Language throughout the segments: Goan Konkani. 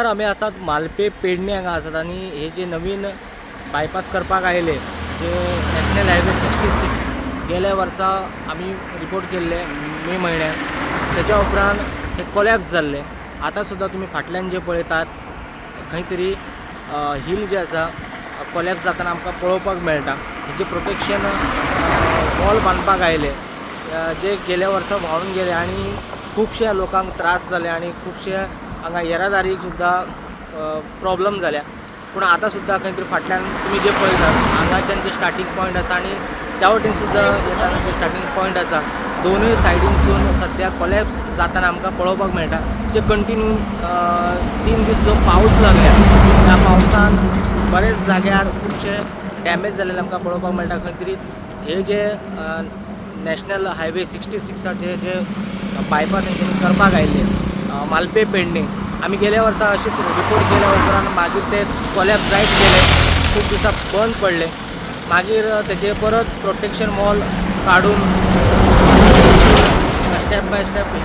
आमी आसात मालपे पेडणे हांगा आसात आनी हे जे नवीन बायपास करपाक आयले जे नॅशनल हायवे 66, गेल्या वर्सा आमी रिपोर्ट केल्ले मे म्हयन्याक. तेच्या उपरांत हे कोलॅप्स जाल्ले. आतां सुद्दां तुमी फाटल्यान जे पळयतात, खंय तरी हील जे आसा कोलॅप्स जातना आमकां पळोवपाक मेळटा. हेजे प्रोटेक्शन वॉल बांदपाक आयले, जे गेल्या वर्सा व्हांवन गेले आनी खुबश्या लोकांक त्रास जाले आनी खुबशे हांगा येरादारीक सुद्दां प्रॉब्लम जाल्या. पूण आतां सुद्दां खंय तरी फाटल्यान तुमी जे पळयतात, हांगाच्यान जे स्टार्टींग पॉयंट आसा आनी त्या वटेन सुद्दां येताना जे स्टार्टींग पॉयंट आसा, दोनूय सायडीनसून सद्या कोलॅप्स जाताना आमकां पळोवपाक मेळटा. जे कंटिन्यू 3 दीस जो पावस लागल्या, त्या पावसान बरेच जाग्यार खुबशे डॅमेज जाल्लेले आमकां पळोवपाक मेळटा. खंय तरी हे जे नॅशनल हायवे 66आचे जे बायपास हेंच्यांनी करपाक आयिल्ले मालपे पेडणे, आमी गेल्या वर्सा अशेंच रिपोर्ट केल्या उपरांत मागीर ते कोलॅप्स जायत गेले, खूब दिसां बंद पडले. मागीर तेजे परत प्रोटेक्शन वॉल काडून स्टेप बाय स्टेप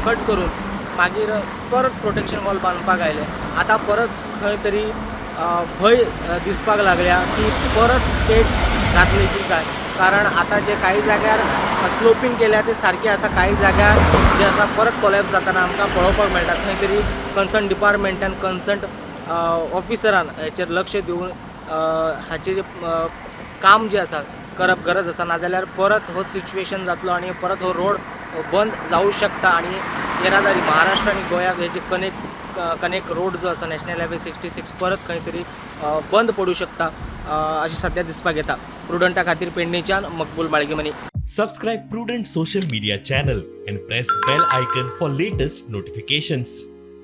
कट करून मागीर परत प्रोटेक्शन वॉल बांदपाक आयले. आतां परत खंय तरी भंय दिसपाक लागल्या की परत तेच जातले की काय, कारण आतां जे काही जाग्यार स्लोपींग केल्या ते सारकें आसा, काही जाग्यार जे आसा परत कोलॅप्स जाताना आमकां पळोवपाक मेळटा. खंय तरी कन्सर्न डिपार्टमेंटान, कन्सर्न ऑफिसरान हेचेर लक्ष दिवन हाचें जे काम जें आसा करप गरज आसा. नाजाल्यार परत होच सिच्युएशन जातलो आनी परत हो रोड बंद जावूं शकता आनी येरादारी महाराष्ट्र आनी गोंयाक हे जे कनेक्ट कनेक्ट रोड जो आसा नॅशनल हायवे 66, परत खंय तरी बंद पडूं शकता, अशें सद्या दिसपाक येता. प्रुडंटा खातीर पेडणेच्यान मकबूल माळगेमनी. Subscribe Prudent social media channel and press bell icon for latest notifications.